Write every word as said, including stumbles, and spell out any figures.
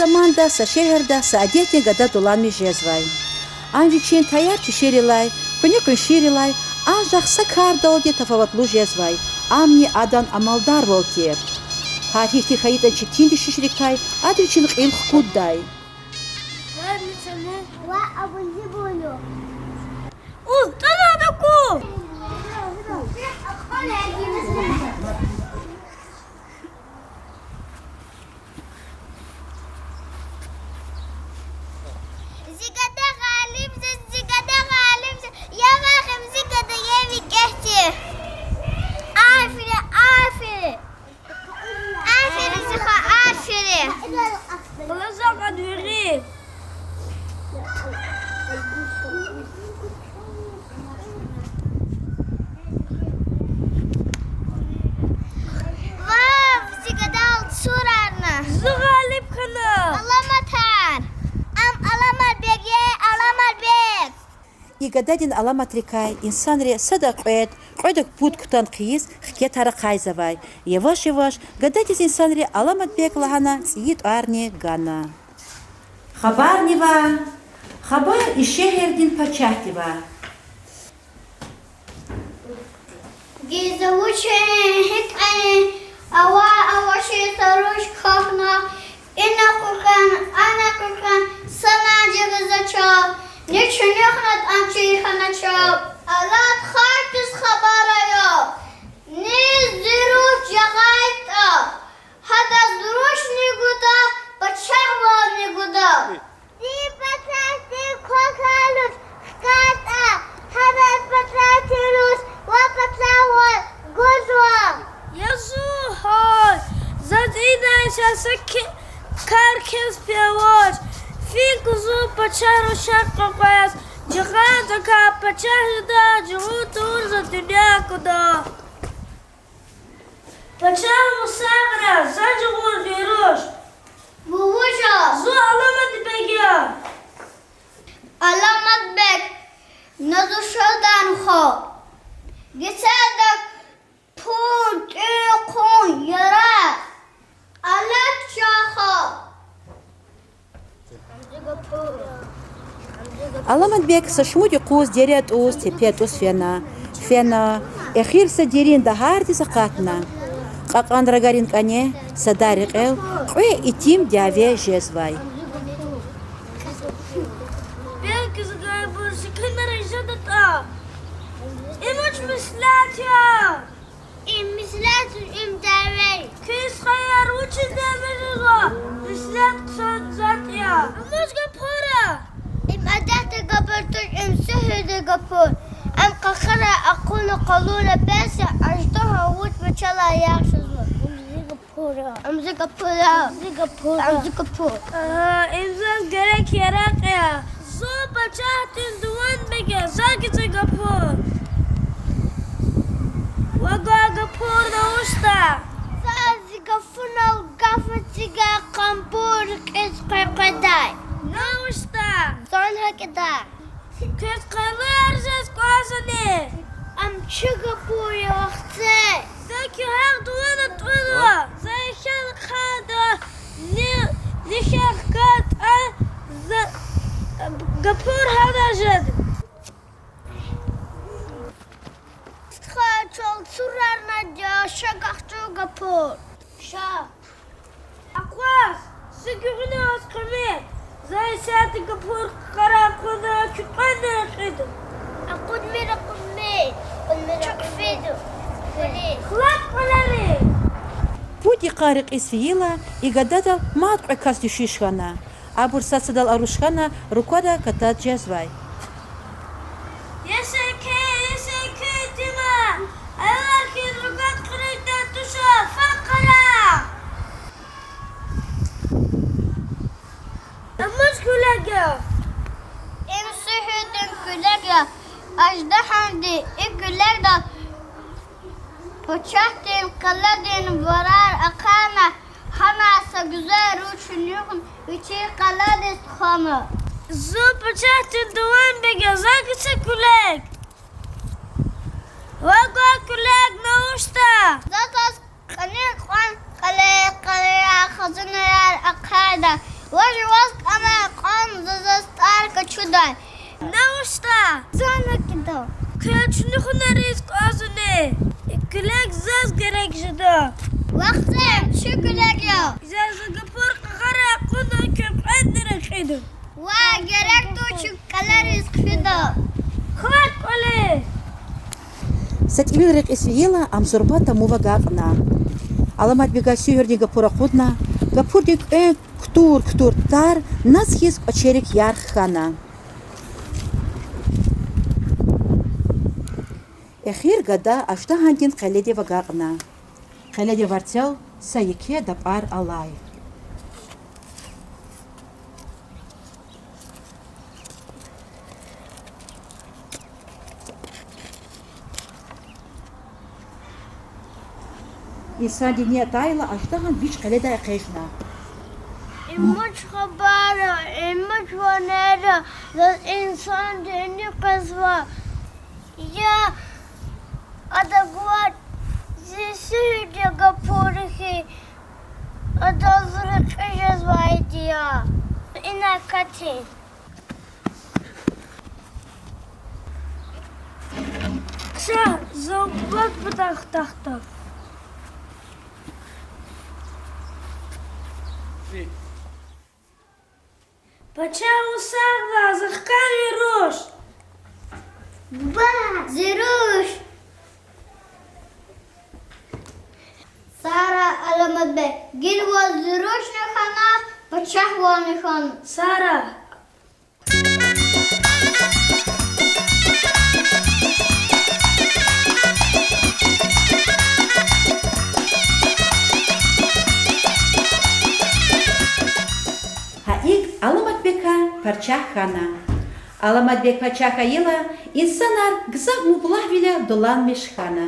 Заманда са шегьерда са адетдин гада дуланмиш жезвай. Ам вичин таяр-тешерилай, къуьни-къуншийрилай анжах са кардалди тафаватлу жезвай, амни адан амалдарвал тир. Гьар гьихьтин хьайитӀани четин дуьшуьшрикай ада вичин кьил хкуддай. Зи гада гъалиб жез, зи гада гъалиб жез, я вахъ им зи гада, я викӀегь тир. Аферин, аферин. Аферин, зи хва, аферин. Лаза кьад вегъи. Вав, зи гадал цурарна. Зун гъалиб хьана. Аламатар. Ам Аламатбег я, Аламатбег. И гададин аламатрикай инсанри сада кьвед, кьведа пуд кутан хъийиз хкетар ахъайзавай. Яваш-яваш гададиз инсанри Аламатбег лагьана цӀийи тӀварни гана. Хабарни ва, хабар и шегьердин пачагьдивай. Гила вуч я, гьикӀ я, ава-авачир са руш квахьна, ина кьуькьван, ана кьуькьван, санал жагъиз ачух, ни чуьнуьхнатӀа, ни чир хьаначух. Алад, халкьдиз хабар ая, низ зи руш жагъайтӀа, гьадаз рушни гуда, пачагьвални гуда. Зи пачагьдин квахьай руш хкатӀа, гьадаз пачагьдин руш ва пачагьвал гузва. Я зун гьай, заз идай са са ки-, кар-кесб авач. ФикӀ гуз зун пачагь рушаз къекъвез, жагъай закай пачагь жеда, жугъун тавур за дуьнья куда. Пачагь вун сагърай, за жугъун вируш. Ву вуж я? Зун Аламатбег я. Аламатбег, на зун шадан хва. Гицелда пул, тӀуьн, хъун, яракь. Алад чахъ. Аламатбег са шумуд юкъуз дере атӀуз, тепе атӀуз фена. Фена, эхир са дерин дагъардиз акъатна. Кьакьан рагарин кӀане садай рекьел кьве итим дяве жезвай. Белки зун гайибур секинара жедатӀа? Им вуч меслят я? Им меслят, им дяве. Квез хайи вучиз дяве жезва? Меслят хъсан затӀ я. Амуж гапура? Им адетдин гапур туш, им суьгьуьрдин гапур. Ам къаркъара акуна къалура бес я, аждагьа вуч мичалай яхшзава. Им зи гапур я. Ам зи гапур я. Зи гапур я. Ам зи гапур. Агьа, им заз герек яракь я. Зун пачагьдин дуванбег я, за гицӀа гапур. Вагай гапур навушда. За зи гафунал гаф эцигай къамбур кьиз къекъведай. Навушда. Зун гьакӀда. Квез къалар жез кӀанзавани? Ам чи гапур я, вахце. За куьгьак дувана тӀвазва, за эхир хъанда, ни, ни хьи хкатӀа, за гапур гьана жеда. Стха, чал цурарнада, ша гахчу гапур. Ша. Акъваз, зи гуьгъуьна ваз къвемир, за исятда гапур къарагъна куькӀвена кьида. Акъудмир, акъудмир, акъудмир, чухъ фида. Хлад кьвалери. Пуд йикъа рекьиз фейила, и гададал мад кьве кас дуьшуьш хьана. Абур сад-садал аруш хьана, руквада катаз жезвай. Есекей, есекей, дима, аялар хьиз руквад кьуру тушир, факъара. Амуж куьлег я? Им суьгьуьрдин куьлег я. Аждагьанди и куьлегдал пачагьдин къаладин варар ахъайна, гьана са гуьзел руш чуьнуьхна, вичи къаладиз тухвана. Зун пачагьдин дуванбег я, за гицӀа куьлег. Вагай куьлег навушда. За заз къанни кьван къале, къалеяр, хазанаяр ахъайда. Ваз жуваз кӀанай кьван, за заз тӀвар къачудай. На уста, зун акида. Квел чуьнуьхунариз кӀанзавани? И куьлег заз герек жеда. Вахцем, чун куьлег я. Заз за гапур къарагъарай кьуна, квекъвенни рекьида. Ваъ, герек тушир, кӀелериз хъфида. Хва кӀвале. Са тӀимил рекьиз фейила, ам зурба тамув агакьна. Аламатбега суьгьуьрдин гапур акъудна, гапурдин кӀвенкӀ кутур-кутур тар, наз хьиз кӀвачерик ярх хьана. Эхир гада аждагьандин къеледив агакьна. Къеледин варцел са еке дапӀар алай. Инсандин ни атайла, аждагьан вич къеледай экъечӀна. Им вуч хабар я, им вуч ванер я, заз инсандин ни къвезва? Я, ада гвай зи суьгьуьрдин гапур хьи, адаз рекьиз жезвайди я. Ина катин. Ша, за кӀвалах патахъ тахта. Пачагь вун сагъ ва, захъ кӀан зи руш. Буба, зи руш. Сара, Аламатбег, гила ваз зи рушни хьана, пачагьвални хьана. Сара. Гьа икӀ Аламатбегакай пачагь хьана. Аламатбег пачагь хьайила, инсанар гзаф мублагьвиляй дуланмиш хьана.